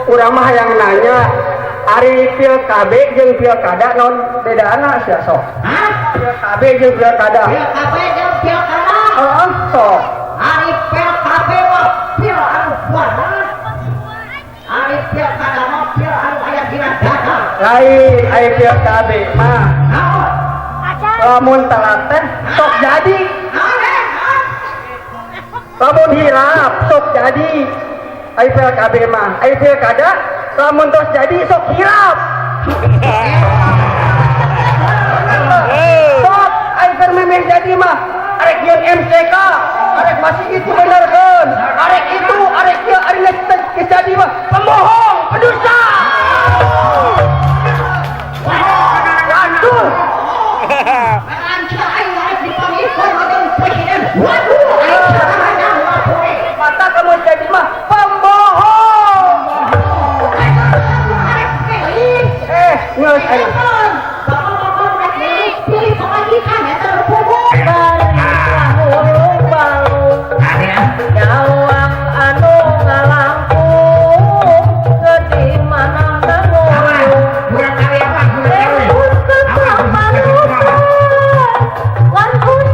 Urang mah hayang nanya, ari pil KB jeung pilkada naon bedana sia sok? Hah? Pil KB jeung pilkada. Pil KB jeung pilkada. Heeh, sok. Ari pil KB mah pil anu kuat. Ari pilkada mah pil anu aya dina dada. Lain, ari pil KB mah Naon? Lamun telat teh sok jadi. Naon eh? Naon? Lamun hilap sok jadi. Ari pil KB mah, ari pilkada lamun tos jadi sok hilap. Sok ari keur memeh jadi mah arek yeun MCK, arek masih itu benerkeun, arek itu, arek ieu, ari geus jadi mah pembohong, pendusta. Waduh. Lancar aing arek dipanggilkeun jeung presiden. Waduh, aing sarangan wae. Mata kamu jadi mah pembohong. Arek pilih. Eh, geus aing. Bapak-bapak rek pilih pamajikan eta puguh. Nyawang anu ngalangkung sedih mana nanggung. Lembut tetap panutan wantun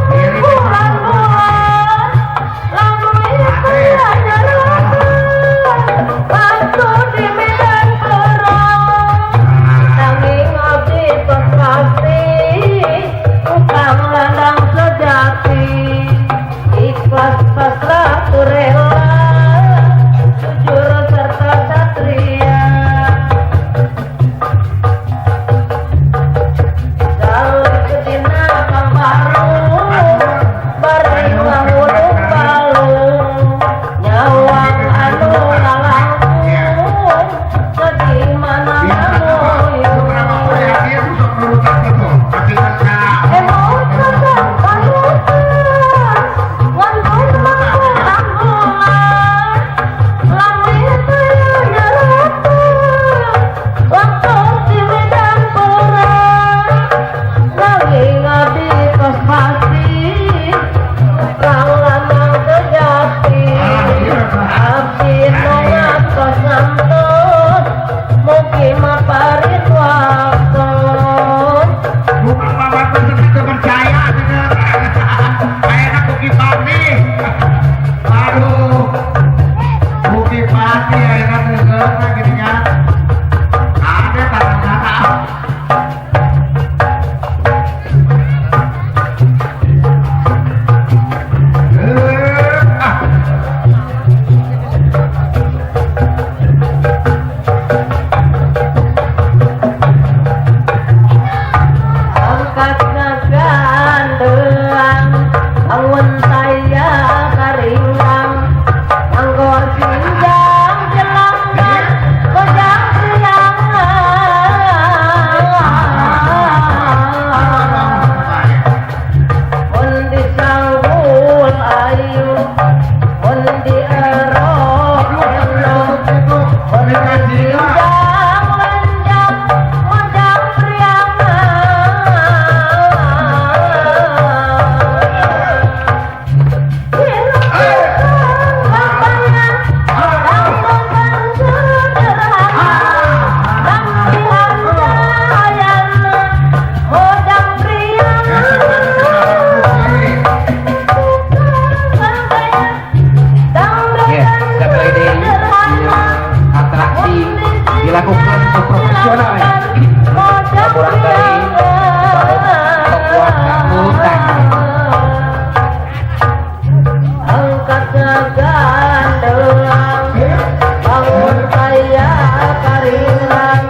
bulan-bulan lamun waktu di medan perang nanging abdi tos pasti tukang landang sejati ikhlas pasrah rela jujur serta satria Jalur dina pambaru bari ngahulung balung nyawang anu ngalangkung sedih mana nanguyung emot tetap panutan wantun mangkulan langit nyerata waktu di medan perang nanging abdi tos pasti tukang lanang sejati abdi nu ngantos ngantos mugi maparin waktos. Percaya kayak Kuki Pati, aduh, Kuki Pati akhirnya gini kan ada tanda-tanda. Angkat ngagandeang bangun saya karingang anggor sinjang jelanggang gojang priangan mun disanggul ayu mun dierok eno mun disinjang lenjang mojang priangan. Ya, sekali lagi atraksi dilakukan profesional ya. Kurang dari pembuat Angkat ngagandeang bangun kaya karingan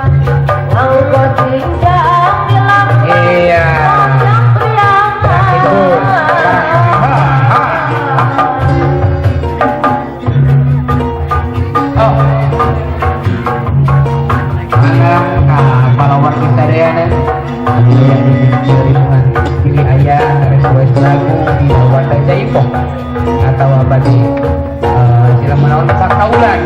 nganggo sinjang dilambang Iya. mojang priangan. Oh. Mangga ka follower kita dayana. Pilih aya request lagu di Wanda Jaipong atau abadi sila menawan pakaulan.